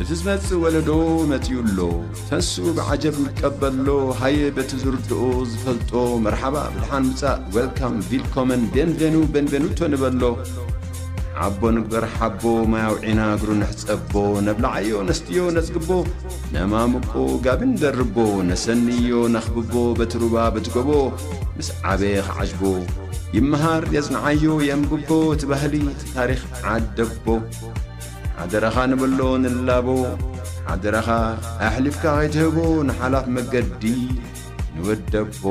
እቲ ዝመጽእ ወለዶ መጺኡ ኣሎ። ተንስኡ ብዓጀብ ንቀበሎ። ሃየ በቲ ዝርድኦ ዝፈልጦ መርሓባ ብድሓን ምጻእ፣ ዌልካም፣ ቪልኮመን፣ ቤንቬኑ፣ ቤንቬኑቶ ንበሎ። ሓቦ ንግበር ሓቦ፣ ማይ ኣውዒና እግሩ ንሕጸቦ። ነብልዓዮ ነስትዮ ነጽግቦ፣ ነማምቆ ጋቢ ንደርቦ። ነሰንዮ ነኽብቦ በቲ ሩባ በቲ ጎቦ፣ ምስ ዓበየ ክዓጅቦ። ይመሃር የጽንዓዮ የንብቦ፣ እቲ ባህሊ እቲ ታሪኽ ዓደቦ። ሓደራኻ ንበሎ ንላቦ፣ ሓደራኻ ኣሕሊፍካ ከይትህቦ ንሓላፍ መገዲ ንወደቦ።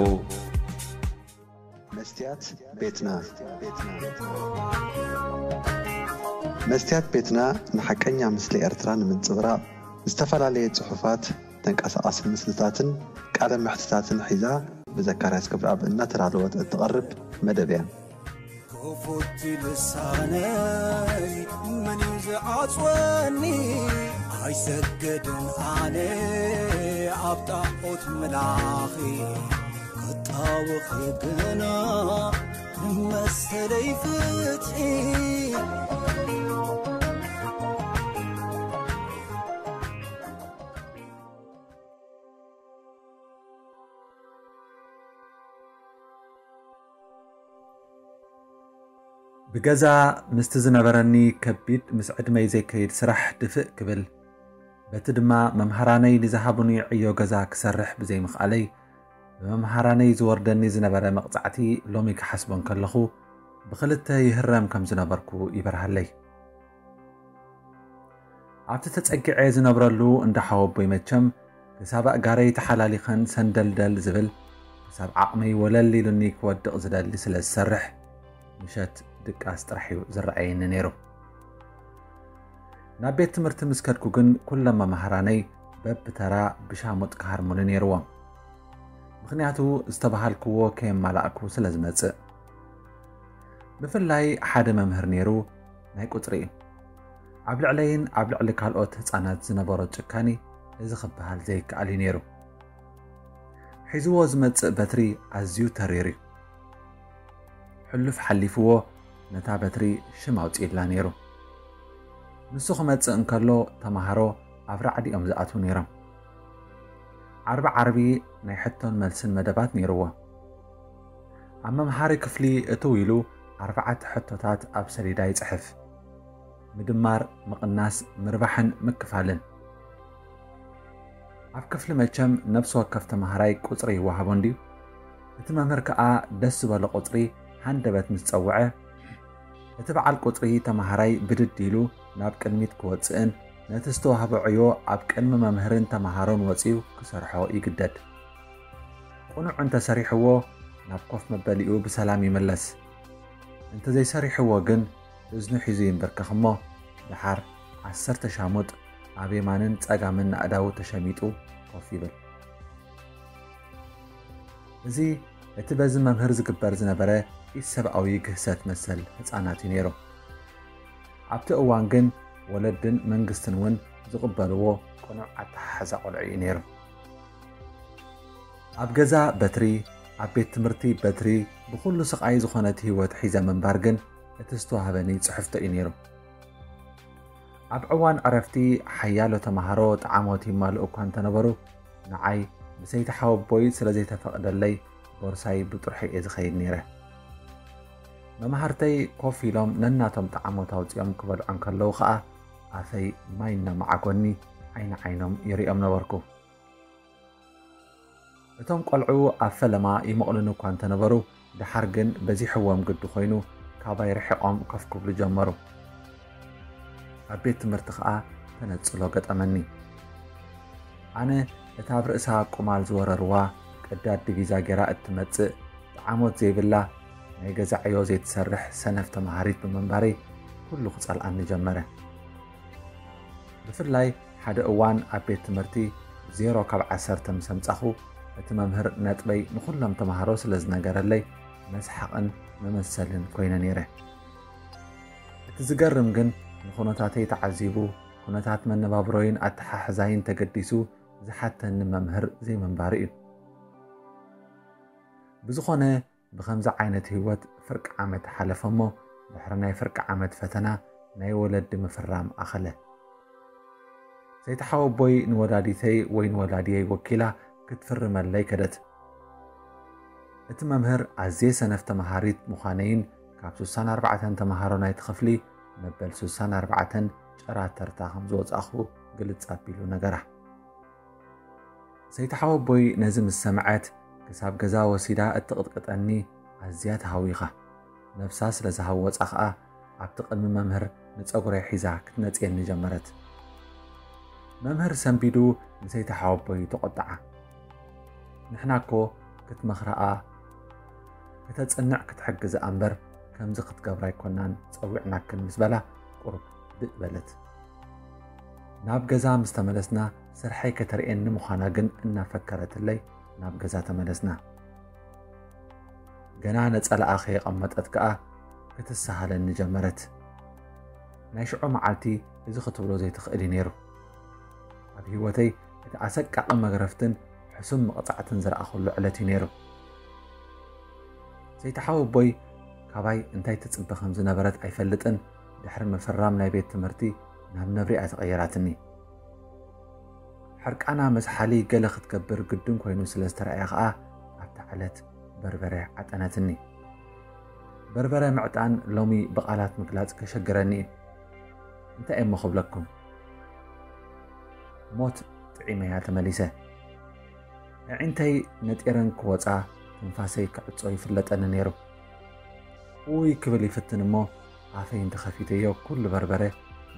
መስትያት ቤትና። መስትያት ቤትና ንሓቀኛ ምስሊ ኤርትራ ንምንጽብራቕ ዝተፈላለየ ጽሑፋት፣ ተንቀሳቐሲ ምስልታትን ቃለ መሕትታትን ሒዛ ብዘካርያስ ገብረኣብ እናተዳለወት እትቐርብ መደብ እያ። ክፉት ልሳነይ መን እዩ ዝዓጽወኒ? ኣይሰግድን ኣነ ኣብ ጣዖት ምላኺ፣ ክጣወኺ ግና መሰለይ ፍትሒ። ብገዛ ምስቲ ዝነበረኒ ከቢድ ምስ ዕድመይ ዘይከይድ ስራሕ ድፍእ ክብል፣ በቲ ድማ መምሃራነይ ንዝሃቡኒ ዕዮ ገዛ ክሰርሕ ብዘይምኽኣለይ፣ ብመምሃራነይ ዝወርደኒ ዝነበረ መቕጻዕቲ ሎሚ ክሓስቦ እንከለኹ ብኽልተ ይህረም ከም ዝነበርኩ ይበርሃለይ። ኣብቲ ተጸጊዐ ዝነብረሉ እንዳ ሓወቦይ መቸም ክሳብ ኣእጋረይ ተሓላሊኸን ሰንደልደል ዝብል፣ ክሳብ ዓቕመይ ወለል ኢሉኒ ክወድቕ ዝደሊ ስለ ዝሰርሕ፣ ምሸት ድቃስ ጥራሕ እዩ ዝረኣየኒ ነይሩ። ናብ ቤት ትምህርቲ ምስ ከድኩ ግን ኩሎም መማህራነይ በብተራ ብሻሙጥ ክሃርሙኒ ነይርዎም። ምኽንያቱ ዝተባሃልክዎ ከየማላእኩ ስለ ዝመጽእ። ብፍላይ ሓደ መምህር ነይሩ ናይ ቁጽሪ እዩ። ኣብ ልዕለይን ኣብ ልዕሊ ካልኦት ህጻናት ዝነበሮ ጭካኔ እዚ ክበሃል ዘይከኣል እዩ ነይሩ። ሒዝዎ ዝመጽእ በትሪ ኣዝዩ ተሪር እዩ። ሕሉፍ ሓሊፍዎ ነታ በትሪ ሽም ኣውጺእላ ነይሩ። ንሱ ክመጽእ እንከሎ ተማሃሮ ኣብ ራዕዲ እዮም ዝኣትዉ ነይሮም። ዓርቢ ዓርቢ ናይ ሕቶን መልስን መደባት ነይርዎ። ኣብ መምሃሪ ክፍሊ እትው ኢሉ ኣርባዕተ ሕቶታት ኣብ ሰሌዳ ይጽሕፍ። ምድማር፣ ምቕናስ፣ ምርባሕን ምክፋልን። ኣብ ክፍሊ መቸም ነፍሲ ወከፍ ተማሃራይ ቁጽሪ ይወሃቦ እንድዩ። እቲ መምህር ከኣ ደስ ዝበሎ ቁጽሪ ሃንደበት ምስ ጸውዐ፣ እቲ በዓል ቁጽሪ ተማሃራይ ብድድ ኢሉ ናብ ቅድሚት ክወጽእን ነቲ ዝተዋህቦ ዕዮ ኣብ ቅድሚ መምህርን ተማሃሮን ወጺኡ ክሰርሖ ይግደድ። ቁኑዕ እንተሰሪሕዎ ናብ ኮፍ መበሊኡ ብሰላም ይምለስ። እንተዘይሰሪሕዎ ግን እዝኑ ሒዙ ይንበርከኽ እሞ ደሓር ዓሰርተ ሻሙጥ ኣብ የማንን ጸጋምን ኣእዳዉ ተሸሚጡ ኮፍ ይብል። እዚ እቲ በዚ መምህር ዝግበር ዝነበረ ኢሰብኣዊ ግህሰት መሰል ህጻናት እዩ ነይሩ። ኣብቲ እዋን ግን ወለድን መንግስትን እውን ዝቕበልዎ ቅኑዕ ኣተሓሕዛ ቆልዑ እዩ ነይሩ። ኣብ ገዛ በትሪ፣ ኣብ ቤት ትምህርቲ በትሪ፣ ብኹሉ ስቓይ ዝኾነት ህይወት ሒዘ ምንባር ግን እቲ ዝተዋህበኒ ጽሕፍቶ እዩ ነይሩ። ኣብ እዋን ዕረፍቲ ሓያሎ ተማሃሮ ጠዓሞት ይማልኡ እኳ እንተነበሩ፣ ንዓይ ብሰይቲ ሓወቦይ ስለ ዘይተፈቕደለይ ቦርሳይ ብጥርሑ እየ ዝኸይድ ነይረ። መማህርተይ ኮፍ ኢሎም ነናቶም ጠዓሞት ኣውጺኦም ክበልዑ እንከለዉ ኸኣ ኣፈይ ማይ እናመዓጎኒ ዓይኒ ዓይኖም ይሪኦም ነበርኩ። እቶም ቆልዑ ኣብ ፈለማ ይመቕሉኒ እኳ እንተነበሩ፣ ደሓር ግን በዚሕዎም ግዲ ኮይኑ ካባይ ርሒቖም ኮፍ ክብሉ ጀመሩ። ኣብ ቤት ትምህርቲ ኸኣ ተነጽሎ ገጠመኒ። ኣነ እታ ኣብ ርእሳ ቁማል ዝወረርዋ ቀዳድ ዲቪዛ ጌራ እትመጽእ ጠዓሞት ዘይብላ ናይ ገዛ ዕዮ ዘይትሰርሕ ሰነፍ ተማሃሪት ብምንባረይ ኩሉ ክጸልኣኒ ጀመረ። ብፍላይ ሓደ እዋን ኣብ ቤት ትምህርቲ ዜሮ ካብ ዓሰርተ ምስ ኣምጻኹ እቲ መምህር ነጥበይ ንኹሎም ተማሃሮ ስለ ዝነገረለይ መስሓቕን መመሰልን ኮይነ ነይረ። እቲ ዝገርም ግን ንኹነታተይ ተዓዚቡ ኩነታት መነባብሮይን ኣተሓሕዛይን ተገዲሱ ዝሓተኒ መምህር ዘይምንባሩ እዩ። ብዝኾነ ብኸምዚ ዓይነት ህይወት ፍርቂ ዓመት ሓለፈ እሞ ድሕሪ ናይ ፍርቂ ዓመት ፈተና ናይ ወለዲ ምፍራም ኣኸለ። ሰይቲ ሓወቦይ ንወላዲተይ ወይ ንወላዲየይ ወኪላ ክትፍርመለይ ከደት። እቲ መምህር ኣዝየ ሰነፍ ተመሃሪት ምዃነይን ካብ ስሳን ኣርባዕተን ተመሃሮ ናይቲ ክፍሊ መበል ስሳን ኣርባዕተን ጨራ ተርታ ከም ዝወጻኹ ግልጽ ኣቢሉ ነገራ። ሰይቲ ሓወቦይ ነዚ ምስ ሰምዐት ክሳብ ገዛ ወሲዳ እትቕጥቅጠኒ ኣዝያ ተሃዊኻ። ነብሳ ስለ ዝሃወጻ ኸኣ ኣብቲ ቅድሚ መምህር ንጸጉረይ ሒዛ ክትነጽየኒ ጀመረት። መምህር ሰንቢዱ ንሰይቲ ሓወቦይ ተቖጥዓ። ንሕና እኮ ክትመኽራኣ፣ ክተጽንዕ ክትሕግዝኣ እምበር ከምዚ ክትገብራ ኣይኮናን ጸዊዕናክን ምስ በላ ቁሩብ ድእ በለት። ናብ ገዛ ምስ ተመለስና ስርሐይ ከተርእየኒ ምዃና ግን እናፈከረትለይ ናብ ገዛ ተመለስና። ገና ነጸላኣ ከየቐመጠት ከኣ ክትሰሃለኒ ጀመረት። ናይ ሽዑ መዓልቲ እዚ ክትብሎ ዘይትኽእል እዩ ነይሩ። ኣብ ህይወተይ እቲ ኣሰቃቒ መግረፍትን ሕሱም መቕጻዕትን ዝረኣኹሉ ዕለት እዩ ነይሩ። ሰይቲ ሓወቦይ ካባይ እንታይ ትጽበ ከም ዝነበረት ኣይፈልጥን፣ ድሕሪ ምፍራም ናይ ቤት ትምህርቲ ናብ ነብሪኣ ተቐየራትኒ። ሕርቃና መዝሓሊ ገለ ክትገብር ግድን ኮይኑ ስለ ዝተረኣየ ኸኣ ኣብታ ዕለት በርበረ ዓጠነትኒ። በርበረ ምዕጣን ሎሚ ብቓላት ምግላጽ ከሸግረኒ እዩ። እንታይ እሞ ክብለኩም? ሞት ጥዒመያ ተመሊሰ። ኣዒንተይ ነጢረን ክወጻ ትንፋሰይ ክዕጾ ይፍለጠኒ ነይሩ። ኡይ ክብል ይፍትን እሞ ኣፈይ እንተኸፊተዮ ኩሉ በርበረ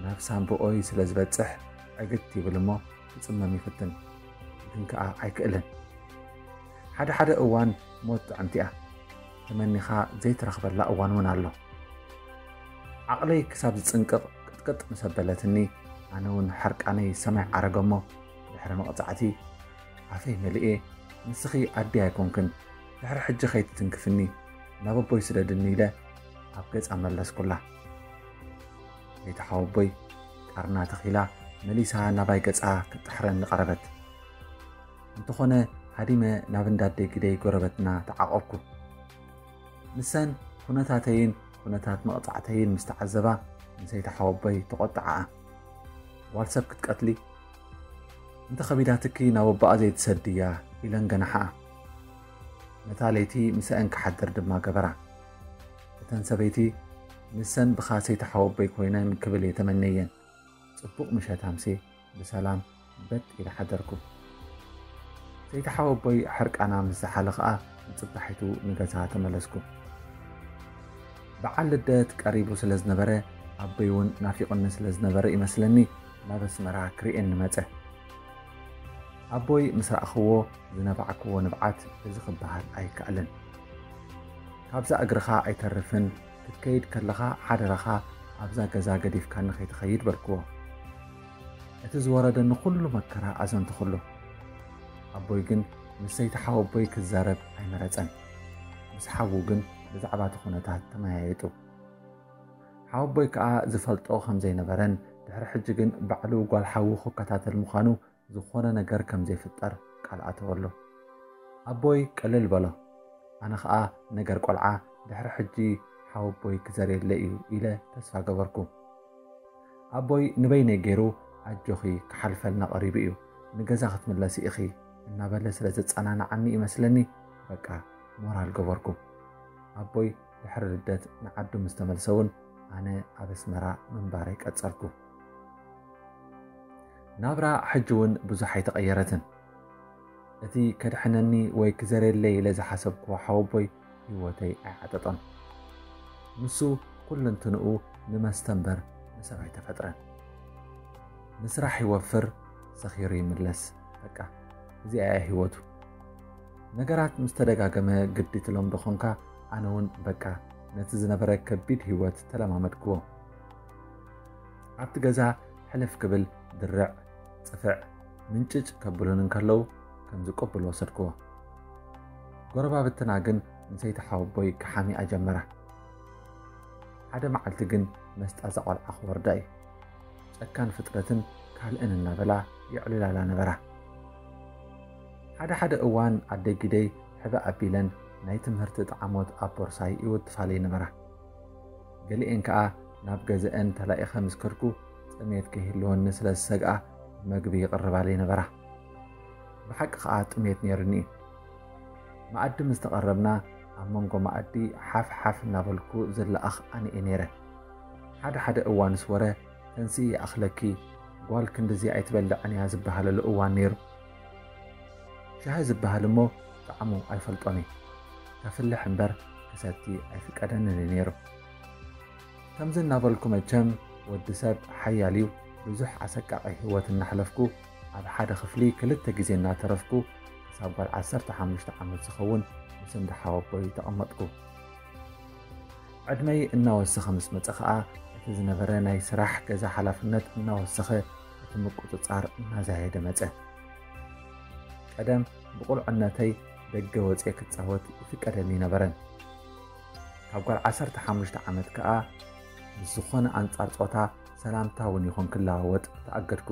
ናብ ሳምብኦይ ስለ ዝበጽሕ ዕግት ይብል እሞ ክጽመም ይፍትን፣ ግን ከኣ ኣይክእልን። ሓደ ሓደ እዋን ሞት ጥዕምቲ እያ። ተመኒኻ ዘይትረኽበላ እዋን እውን ኣሎ። ዓቕለይ ክሳብ ዝጽንቅቕ ቅጥቅጥ ምስ ኣበለትኒ፣ ኣነ እውን ሕርቃነይ ሰማይ ዓረገ እሞ ድሕሪ መቕጻዕቲ ኣፈይ መሊኤ፣ ንስኺ ኣደይ ኣይኮንክን፣ ድሕሪ ሕጂ ከይትትንክፍኒ ናብ ኣቦይ ስደድኒ ኢለ ኣብ ገጻ መለስኩላ። ሰይቲ ሓወቦይ ቃርና ተኺላ መሊሳ ናባይ ገጻ ክትጥሕረኒ ቀረበት። እንተኾነ ሃዲመ ናብ እንዳ ኣደይ ግደይ ጎረበትና ተዓቐብኩ። ንሰን ኩነታተይን ኩነታት መቕጻዕተይን ምስ ተዓዘባ ንሰይቲ ሓወቦይ ተቖጥዓኣ። ጓል ሰብ ክትቀትሊ እንተ ኸቢዳትኪ ናብ ኣቦኣ ዘይትሰድያ ኢለን ገናሓኣ። ነታ ለይቲ ምስአን ክሓድር ድማ ገበራ። እተን ሰበይቲ ንሰን ብኻ ሰይቲ ሓወቦይ ኮይነን ክብል እየ ተመነየን። ጽቡቕ ምሸት ኣምሴ ብሰላም በጥ ኢለ ሓደርኩ። ሰይቲ ሓወቦይ ሕርቃና ምስ ዝሓለ ኸኣ ንጽባሒቱ ንገዛ ተመለስኩ። በዓል ልደት ቀሪቡ ስለ ዝነበረ ኣቦይ እውን ናፊቑኒ ስለ ዝነበረ ይመስለኒ ናብ ኣስመራ ክርእየኒ መጸ። ኣቦይ ምስ ረኣኽዎ ዝነባዕክዎ ንብዓት እዚ ክበሃል ኣይከኣልን። ካብዛ እግርኻ ኣይተርፍን፣ ክትከይድ ከለኻ ሓደራኻ ኣብዛ ገዛ ገዲፍካኒ ከይትኸይድ በልክዎ። እቲ ዝወረደኒ ኩሉ መከራ ኣዘንተኹሉ። ኣቦይ ግን ምስ ሰይቲ ሓወቦይ ክዛረብ ኣይመረጸን። ምስ ሓዉ ግን ብዛዕባ እቲ ኩነታት ተመያየጡ። ሓወቦይ ከኣ ዝፈልጦ ከም ዘይነበረን ድሕሪ ሕጂ ግን ባዕሉ ጓል ሓዉ ክከታተል ምዃኑ ዝኾነ ነገር ከም ዘይፍጠር ቃል ኣተወሉ። ኣቦይ ቅልል በሎ። ኣነ ኸኣ ነገር ቆልዓ ድሕሪ ሕጂ ሓወቦይ ክዘርየለይ እዩ ኢለ ተስፋ ገበርኩ። ኣቦይ ንበይነይ ገይሩ ኣጆኺ ክሓልፈልና ቀሪቡ እዩ፣ ንገዛ ክትምለሲ ኢኺ እናበለ ስለ ዘጸናንዓኒ ይመስለኒ በቃ ሞራል ገበርኩ። ኣቦይ ድሕሪ ልደት ንዓዱ ምስ ተመልሰ እውን ኣነ ኣብ ኣስመራ ምንባረይ ቀጸልኩ። ናብራ ሕጂ እውን ብዙሕ ኣይተቐየረትን። እቲ ከድሕነኒ ወይ ክዘርየለይ ኢለ ዝሓሰብክዎ ሓወቦይ ህይወተይ ኣይዓጠጦን። ንሱ ኩለንትንኡ ንመስተ እምበር ንሰብ ኣይተፈጥረን። ንስራሕ ይወፍር፣ ሰኺሩ ይምለስ። በቃ እዚኣ እያ ህይወቱ። ነገራት ምስ ተደጋገመ ግዲ ትለምዶ ኾንካ፣ ኣነ እውን በቃ ነቲ ዝነበረ ከቢድ ህይወት ተለማመድክዎ። ኣብቲ ገዛ ሕልፍ ክብል ድርዕ፣ ጽፍዕ፣ ምንጭጭ ከብሉን እንከለዉ ከም ዝቅብል ወሰድክዎ። ጎረባብትና ግን ንሰይቲ ሓወቦይ ክሓሚኣ ጀመራ። ሓደ መዓልቲ ግን መስጣ እዛ ቆልዓ ክወርዳ እዩ። ጨካን ፍጥረትን ካልእን እናበላ የዕልላላ ነበራ። ሓደ ሓደ እዋን ኣደይ ጊደይ ሕበ ኣቢለን ናይ ትምህርቲ ጠዓሞት ኣብ ቦርሳይ ይውትፋለይ ነበራ። ገሊኤን ከኣ ናብ ገዘአን ተላኢኸ ምስ ከድኩ ጥሜት ከይህልወኒ ስለ ዝሰግኣ መግቢ ይቕርባለይ ነበራ። ብሓቂ ከኣ ጥሜት ነይሩኒ እዩ። መኣዲ ምስ ተቐረብና፣ ኣብ መንጎ መኣዲ ሓፍ ሓፍ እናበልኩ ዝለኣኽ ኣነ እየ ነይረ። ሓደ ሓደ እዋንስ ወረ፣ "ተንስኢ ይኣኽለኪ፣ ጓል ክንድዚ ኣይትበልዕን እያ" ዝበሃለሉ እዋን ነይሩ። ሻሂ ዝበሃል እሞ ጣዕሙ ኣይፈልጦን እየ። ከፍልሕ እምበር ክሰቲ ኣይፍቀደንን እዩ ነይሩ። ከምዚ እናበልኩ መቸም ወዲ ሰብ ሓያል እዩ፣ ብዙሕ ኣሰቃቒ ህይወት እናሕለፍኩ፣ ኣብ ሓደ ክፍሊ ክልተ ግዜ እናተረፍኩ፣ ክሳብ ጓል ዓሰርተ ሓሙሽተ ዓመት ዝኸውን ምስ እንዳ ሓወቦይ ተቐመጥኩ። ዕድመይ እናወሰኸ ምስ መጸ ኸኣ፣ እቲ ዝነበረ ናይ ስራሕ ገዛ ሓላፍነት እናወሰኸ፣ እቲ ምቁጽጻር እናዛየደ መጸ። ቀደም ብቑልዕነተይ ደገ ወጽየ ክጻወት ይፍቀደኒ ነበረን። ካብ ጓል ዓሰርተ ሓሙሽተ ዓመት ከኣ ምስ ዝኾነ ኣንጻር ጾታ ሰላምታ እውን ይኹን ክለዋወጥ ተኣገድኩ።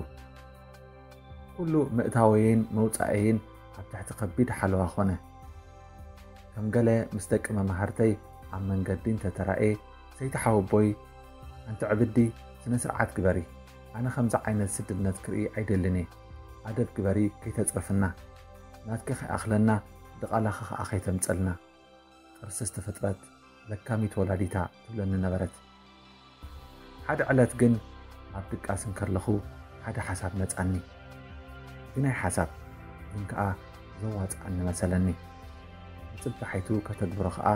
ኩሉ ምእታወይን መውጻእየይን ኣብ ትሕቲ ከቢድ ሓለዋ ኾነ። ከም ገለ ምስ ደቂ መማህርተይ ኣብ መንገዲ እንተተራእየ፣ "ሰይቲ ሓወቦይ፣ ኣንቲ ዕብዲ፣ ስነ ስርዓት ግበሪ። ኣነ ከምዚ ዓይነት ስድነት ክርኢ ኣይደልን እየ። ኣደብ ግበሪ፣ ከይተጽርፍና። ናትኪ ከይኣኽለና፣ ድቓላኺ ከኣ ከይተምጸልና። ቅርስስቲ ፍጥረት፣ ለካሚት ወላዲታ" ትብለኒ ነበረት። ሓደ ዕለት ግን ኣብ ድቃስ እንከለኹ ሓደ ሓሳብ መጻኒ። ግናይ ሓሳብ፣ ግን ከኣ ዘዋጽኣኒ መሰለኒ። ንጽባሒቱ ከተግብሮ ከኣ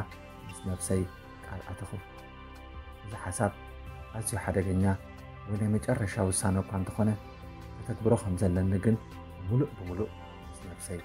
ምስ ነብሰይ ቃል ኣተኹ። እዚ ሓሳብ ኣዝዩ ሓደገኛ ወይ ናይ መጨረሻ ውሳነ እኳ እንተኾነ፣ ከተግብሮ ከም ዘለኒ ግን ምሉእ ብምሉእ ምስ ነብሰይ